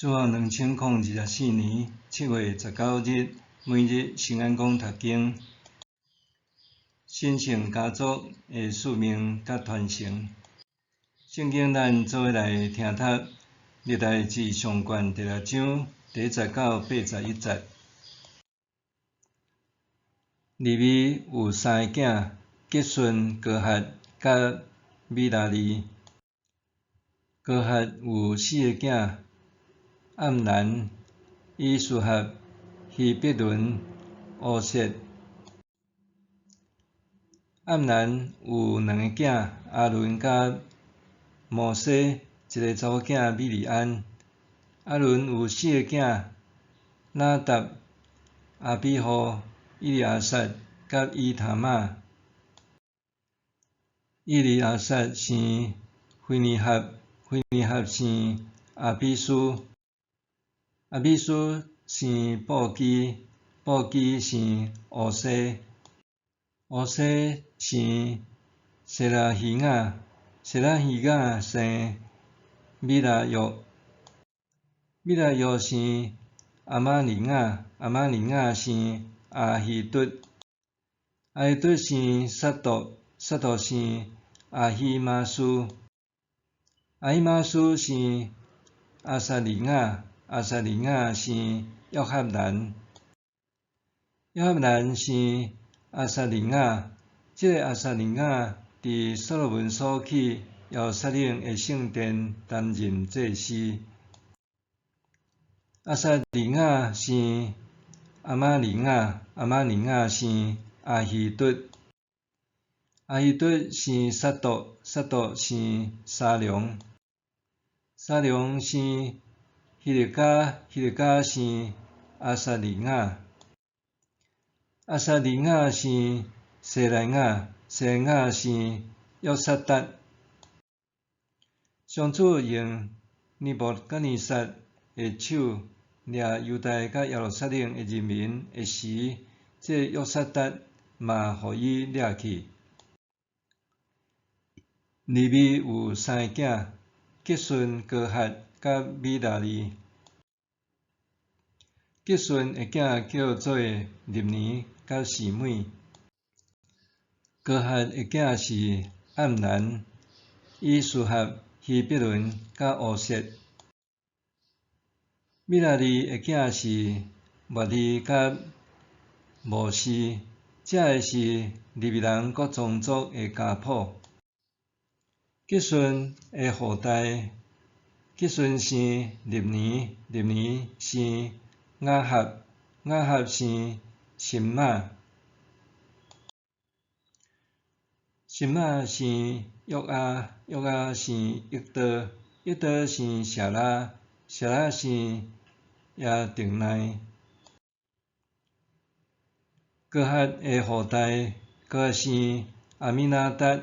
主後2024年7月19日，每日聖安講讀經，神聖家族的使命佮傳承。聖經咱做伙來聽讀《歷代志上卷》第六章第一節到81節。利未有三个囝：革順、哥轄佮米拉利。哥轄有四个囝：暗蘭、以斯合、希伯崙、烏設。暗蘭有兩個囝：亞倫佮摩西，一个查某囝米利安。亞倫有四个囝：拿答、亞比戶、以利亞撒佮以他瑪。以利亞撒生非尼哈，非尼哈生亞比書，亞比書生布基，布基生烏西，烏西生西拉希雅，西拉希雅生米拉約，米拉約生亞瑪利雅，亞瑪利雅生亞希卒，亞希卒生撒督，撒督生亞希瑪斯，亞希瑪斯生亞撒利雅，亞撒利雅生約哈難，約哈難生亞撒利雅。這个亞撒利雅佇所羅門所起耶路撒冷的聖殿擔任祭司。亞撒利雅生亞瑪利雅，亞瑪利雅生亞希卒，亞希卒生撒督，撒督生沙龍，沙龍生希勒家，希勒家生亞撒利雅，亞撒利雅生西萊雅，西萊雅生約撒達。上主用尼布甲尼撒的手掠猶大佮耶路撒冷的人民的時，這个約撒達嘛予伊掠去。利未有三个囝：革順、哥轄佮米拉利。革順的囝叫做立尼佮示每。哥轄的囝是暗蘭、以斯合、希伯崙佮烏設。米拉利的囝是抹利佮摩西，這个是利未人各宗族的家譜。革順的後代，革順生立尼，立尼生雅合，雅合生示瑪，示瑪生約阿，約阿生益多，益多生謝拉，謝拉生耶定奈。哥轄的後代，哥轄生亞米拿達，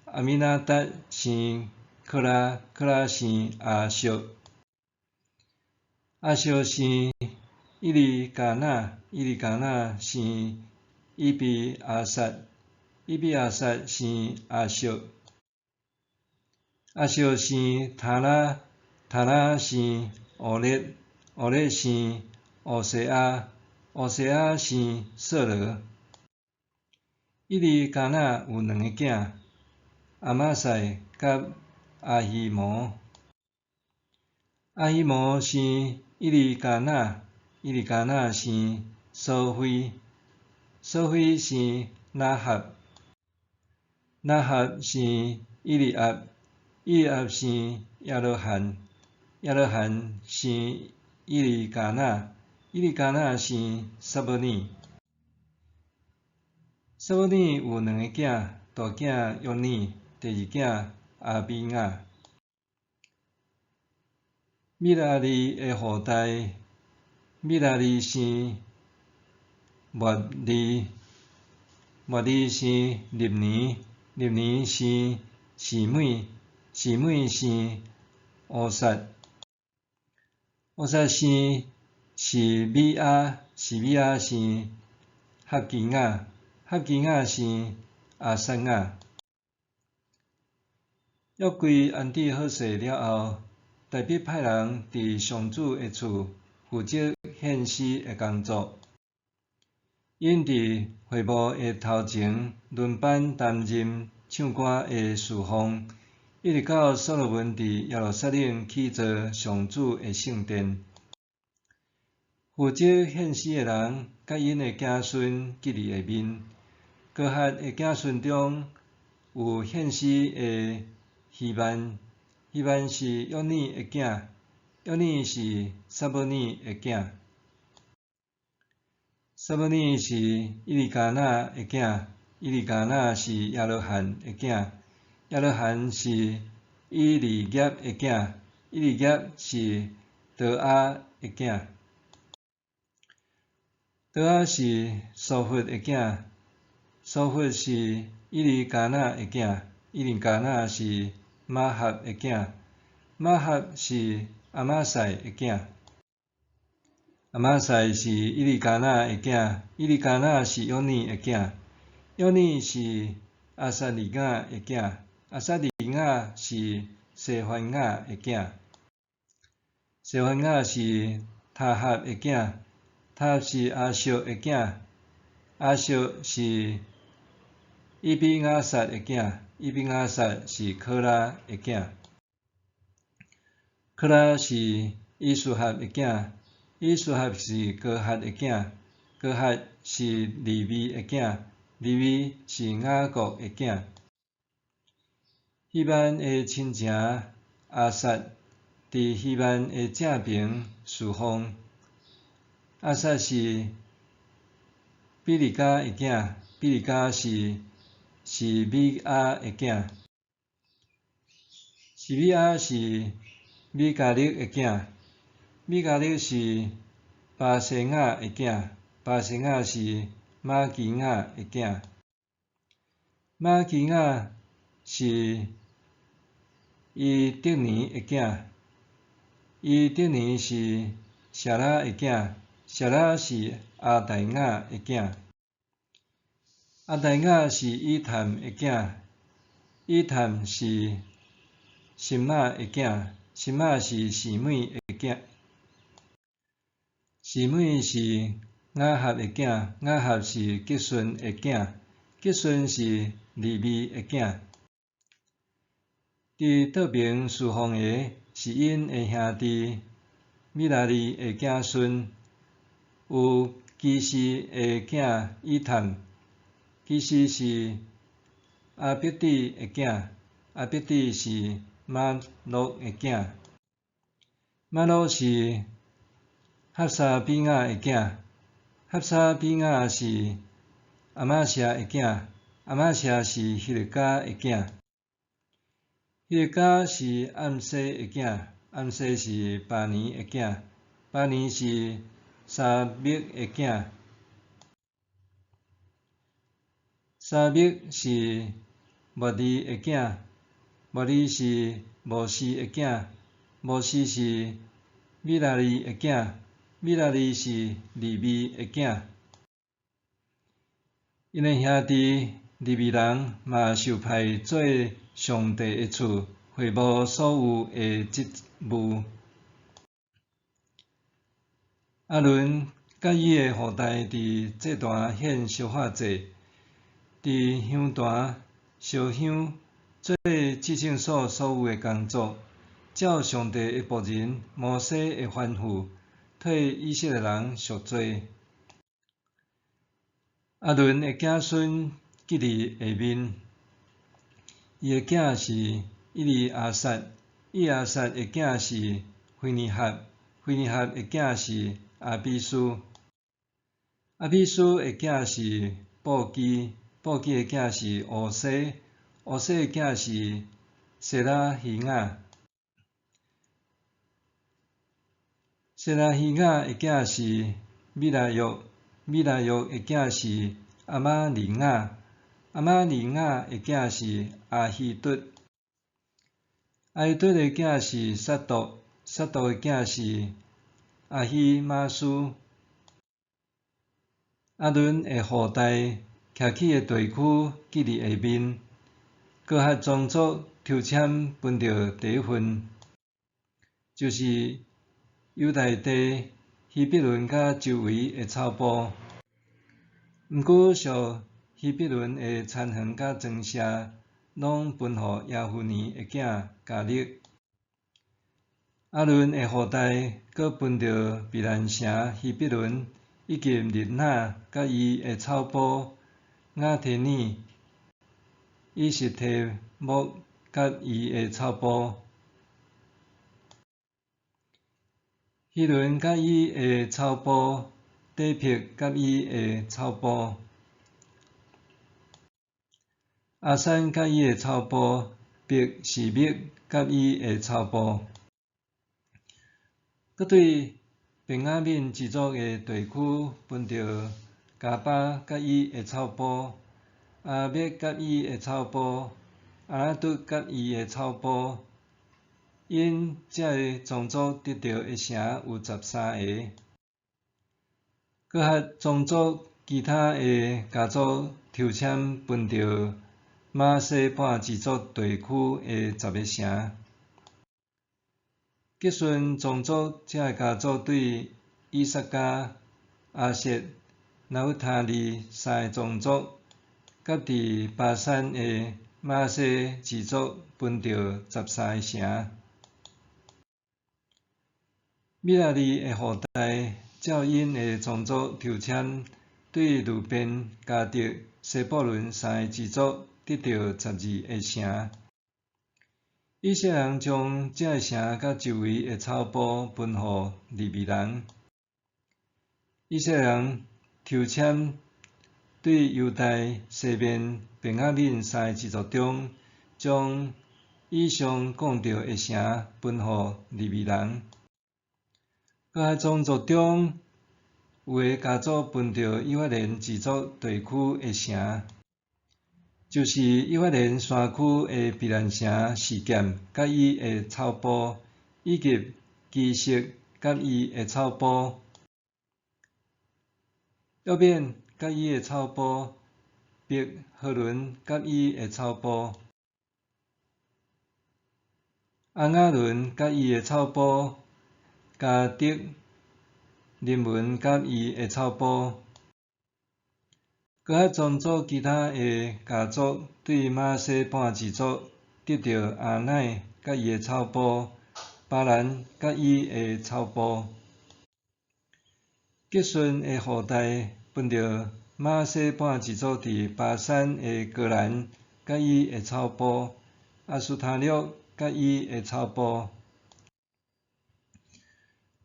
亞米拿達生可拉，可拉生亞述，亞述生以利加拿，以利加拿生以比亞撒，以比亞撒生亞述，亞述生他拉，他拉生烏勒，烏勒生烏西亞，烏西亞生掃羅。以利加拿有兩個囝：亞瑪撒佮亞希摩。亞希摩生以利加拿，以利加拿生瑣非，瑣非生拿合，拿合生以利押，以利押生耶羅罕，耶羅罕生以利加拿，以利加拿生撒母耳。撒母耳有兩个囝，大囝約爾，第二囝亞比雅。米拉利的後代，米拉利生抹利，抹利生立尼，立尼生示每，示每生烏撒，烏撒生示米亞，示米亞生哈基雅，哈基雅生亞撒雅。約櫃安置好勢了後，大衛派人佇上主的厝負責獻師的工作。𪜶佇會幕的頭前輪班擔任唱歌的事奉，一直到所羅門佇耶路撒冷起造上主的聖殿。負責獻師的人，佮𪜶的子孫記佇下面。哥哈的子孫中有獻師的希曼，希曼是約尼的囝，約尼是撒母耳的囝，撒母耳是以利加拿的囝，以利加拿是耶羅罕的囝，耶羅罕是以利業的囝，以利業是多亞的囝，多亞是蘇弗的囝，蘇弗是以利加拿的囝，以利加拿是瑪哈的囝，瑪哈是阿瑪賽的囝，阿瑪賽是以利加拿的囝，以利加拿是約尼的囝，約尼是亞撒利雅的囝，亞撒利雅是西番雅的囝，西番雅是他合的囝，他合是亞述的囝，亞述是以比亞撒的囝，以比亞撒是柯拉的囝，柯拉是以斯合的囝，以斯合是哥哈的囝，哥哈是利未的囝，利未是雅各的囝。希曼的親情亞撒佇希曼的正爿事奉，亞撒是比利迦的囝，比利迦是示米亞的囝，示米亞是米迦勒的囝，米迦勒是巴西亞的囝，巴西亞是瑪基亞的囝，瑪基亞是伊德尼的囝，伊德尼是謝拉的囝，謝拉是阿大雅的囝，阿大雅是以探的囝，以探是心瑪的囝，心瑪是示每的囝，示每是雅合的囝，雅合是吉順的囝，吉順是利未的囝。佇倒爿事奉的是𪜶的兄弟米拉利的子孫，有基士的囝以探，基士是亞伯底的囝，亞伯底是瑪錄的囝，瑪錄是哈沙比亞的囝，哈沙比亞是亞瑪謝的囝，亞瑪謝是希勒家的囝，希勒家是暗西的囝，暗西是巴尼的囝，巴尼是沙密的囝，沙密是末利的囝，末利是摩西的囝，摩西是米拉利的囝，米拉利是利未的囝。𪜶的兄弟利未人嘛受派做上帝的厝會幕所有的職務。亞倫佮伊的後代佇祭壇獻燒化祭，佇香壇燒香，做至聖所所有的工作，照上帝的僕人摩西的吩咐，替以色列人贖罪。亞倫的子孫記佇下面，伊的囝是以利亞撒，以利亞撒的囝是非尼哈，非尼哈的囝是亞比蘇，亞比蘇的囝是布基，布基的囝是烏西，烏西的囝是西拉希雅，西拉希雅的囝是米拉約，米拉約的囝是亞瑪利亞，亞瑪利亞的囝是亞希卒，亞希卒的囝是撒督，撒督的囝是亞希瑪斯。亞倫的後代徛起的地區記佇下面，哥哈宗族抽籤分著第一份。就是猶大地希伯崙佮周圍的草埔。毋過屬希伯崙的田園佮莊舍，攏分予耶孚尼的囝迦勒。亞倫的後代閣分著避難城希伯崙，以及利拿佮伊的草埔、雅提耳、以實提莫佮伊的草埔、希崙佮伊的草埔、底毘佮伊的草埔、亞珊佮伊的草埔、伯示麥佮伊的草埔。閣對便雅憫支族的地區分著迦巴佮伊的草埔、亞麥佮伊的草埔、亞拿突佮伊的草埔。𪜶這个宗族得著的城有13个。哥哈宗族其他的家族抽籤分著瑪拿西半支族地區的10个城。革順宗族這个家族對以薩迦、亞設、拿弗他利三个宗族，佮佇巴珊的瑪拿西支族分著13个城。米拉利的後代照𪜶的宗族抽籤，對流便、迦得、西布倫三个支族得著12个城。以色列人將這个城佮周圍的草埔分予利未人。以色列人抽籤對猶大、西緬、便雅憫三個支族中，將以上講著的城分予利未人。哥哈宗族中有个家族分著以法蓮支族地區的城，就是以法蓮山區的避難城示劍佮伊的草埔，以及基色佮伊的草埔，約免佮伊的草埔，伯何崙佮伊的草埔，亞雅崙佮伊的草埔，迦得林文佮伊的草埔。哥哈宗族其他的家族對瑪拿西半支族得著亞乃佮伊的草埔，巴蘭佮伊的草埔。革順的後代分著瑪拿西半支族佇巴珊的歌蘭佮伊的草埔，亞斯他錄佮伊的草埔。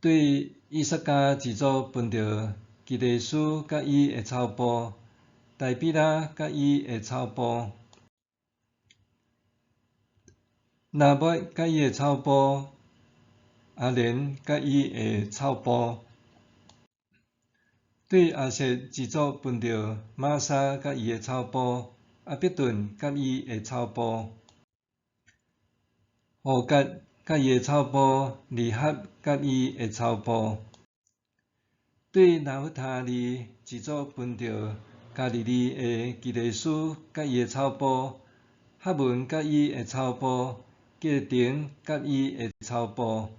對以薩迦支族分著基利斯佮伊的草埔，大比拉佮伊的草埔，拉抹佮伊的草埔，亞連佮伊的草埔。對亞設支族分著瑪沙佮伊的草埔，亞比頓佮伊的草埔，戶割佮伊的草埔，利合佮伊的草埔。對拿弗他利支族分著加利利的基利斯佮伊的草埔，哈文佮伊的草埔，基丁佮伊的草埔。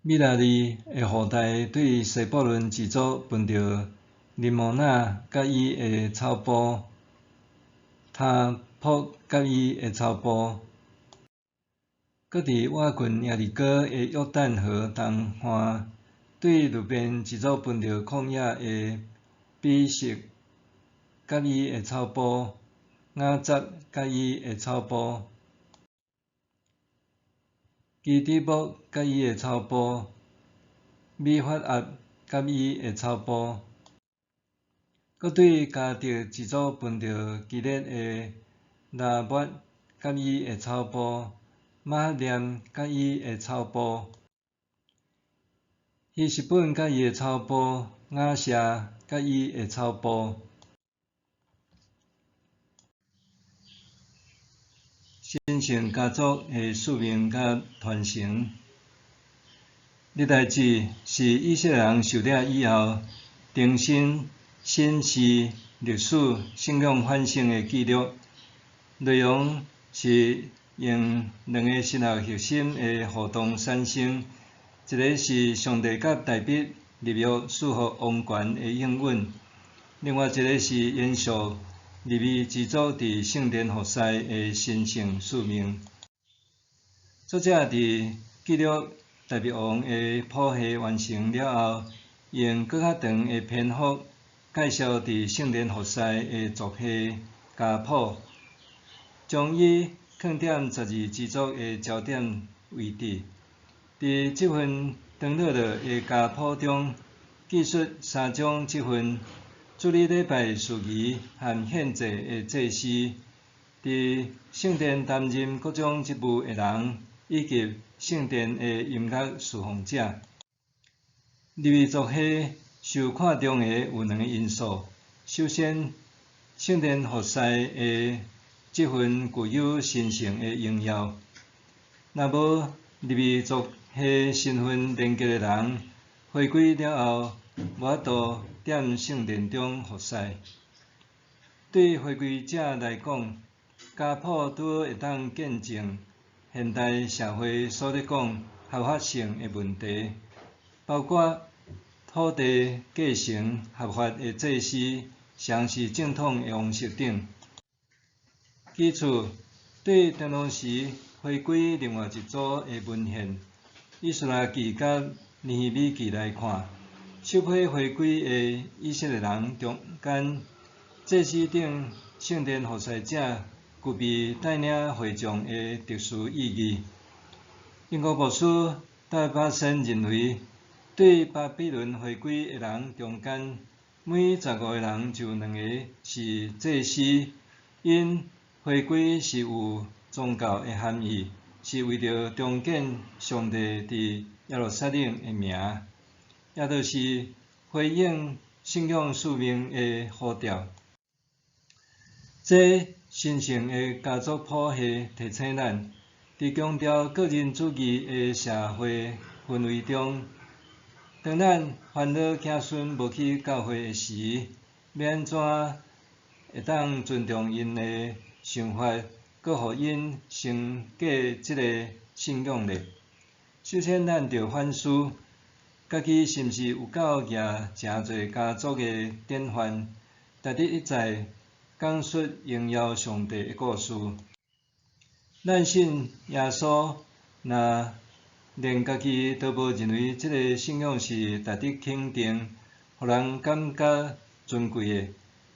米拉利的後代對西布倫支族分著利摩納佮伊的草埔，他普佮伊的草埔。閣佇倚近耶利哥的約旦河東岸，對流便支族分著曠野的比色佮伊的草埔，雅雜佮伊的草埔，基底莫佮伊的草埔，米法押佮伊的草埔。閣對迦得支族分著基列的拉抹佮伊的草埔，瑪哈念佮伊的草埔，希實本佮伊的草埔，雅謝佮伊的草埔。神聖家族的使命佮傳承。歷代志是以色列人受掠以後，重新審視歷史、信仰反省的記錄。內容是用兩个神學核心的互動產生，一个是上帝佮大衛立約賜予王權的應允，另外一个是延續利未支族佇聖殿服侍的神聖使命。作者佇記錄大衛王的譜系完成了後，用閣較長的篇幅介紹佇聖殿服侍的族系家譜，將伊囥踮十二支族的焦點位置。佇這份長落落的家譜中，記述三種職份：主禮禮拜司儀和獻祭的祭司，佇聖殿擔任各種職務的人，以及聖殿的音樂侍奉者。利未族系受看重的有兩个因素：首先，聖殿服侍的職份具有神聖的榮耀，若無利未族系身份連結的人，回歸了後，無法度踮聖殿中服侍。對回歸者來講，家譜拄好會當見證現代社會所咧講合法性的問題，包括土地繼承合法的祭司，誰是正統的王室等。其次，對當當時回歸另外一組的文獻《以斯拉記》佮《尼希米記》來看，首批回歸的以色列人中間，祭司等聖殿服侍者具備帶領會眾的特殊意義。英國牧師戴巴森認為，對巴比倫回歸的人中間，每15個人就有兩个是祭司，𪜶回歸是有宗教的含義，是為著重建上帝佇耶路撒冷的名，也就是回應信仰使命的呼召。這神聖的家族譜系提醒咱，佇強調個人主義的社會氛圍中，當咱煩惱子孫無去教會的時，欲按怎會當尊重𪜶的想法，閣予𪜶承繼這个信仰呢？首先，咱著反思，家己是毋是有夠舉誠濟家族的典範，值得一再講述榮耀上帝的故事。咱信耶穌，若連家己都無認為這个信仰是值得肯定，予人感覺尊貴的，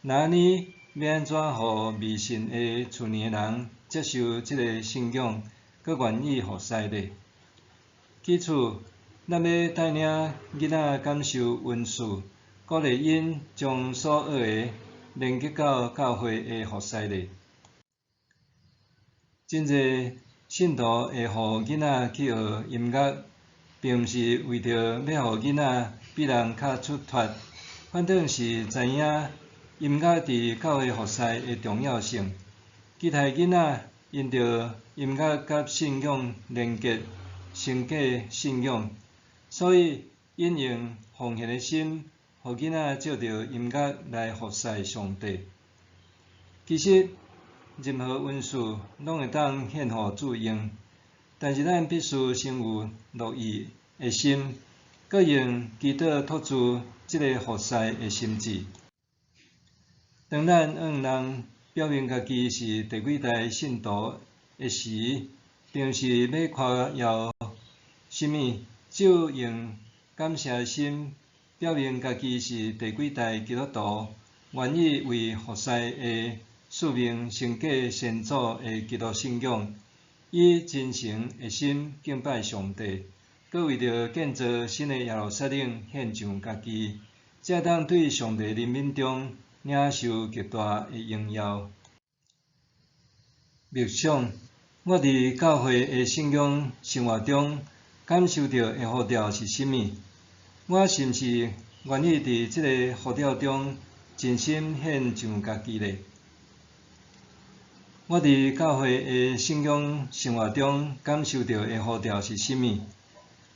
那按呢欲按怎予未信的厝內的人接受這个信仰，閣願意服侍呢？其次，咱欲帶領囡仔感受恩賜，鼓勵𪜶將所學的連結到教會的服侍呢？真濟信徒會予囡仔去學音樂，並毋是為著欲予囡仔比人較出脫，反轉是知影音樂佇教會服侍的重要性。期待囡仔因著音樂佮信仰連結，承繼信仰，所以𪜶用奉獻的心，予囡仔藉著音樂來服侍上帝。其實，任何恩賜攏會當獻予主用，但是咱必須先有樂意的心，閣用祈禱託住這个服侍的心志。當咱向人表明家己是第幾代信徒的時，並毋是欲誇耀啥物，只有用感謝的心表明家己是第幾代基督徒，願意為服侍的使命承繼先祖的基督信仰，以真誠的心敬拜上帝，閣為著建造新的耶路撒冷獻上家己，才會當對上帝人民中領受極大的榮耀。默想，我佇教會的信仰生活中感受著的呼召是啥物？我是毋是願意佇這个呼召中盡心獻上家己呢？我佇教會的信仰生活中感受著的呼召是啥物？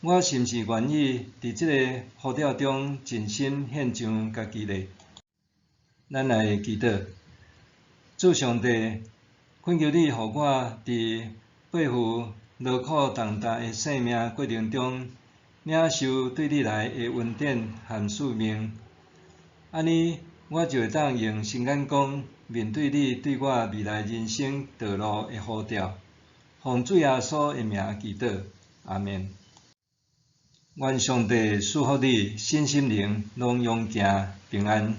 我是毋是願意佇這个呼召中盡心獻上家己呢？咱來祈禱，主上帝，懇求你予我佇背負勞苦重擔的生命過程中，領受對你來的恩典和使命。按呢，我就會當用新眼光面對你對我未來人生道路的呼召。奉主耶穌的名祈禱，阿們。願上帝賜福你，身心靈攏勇健平安。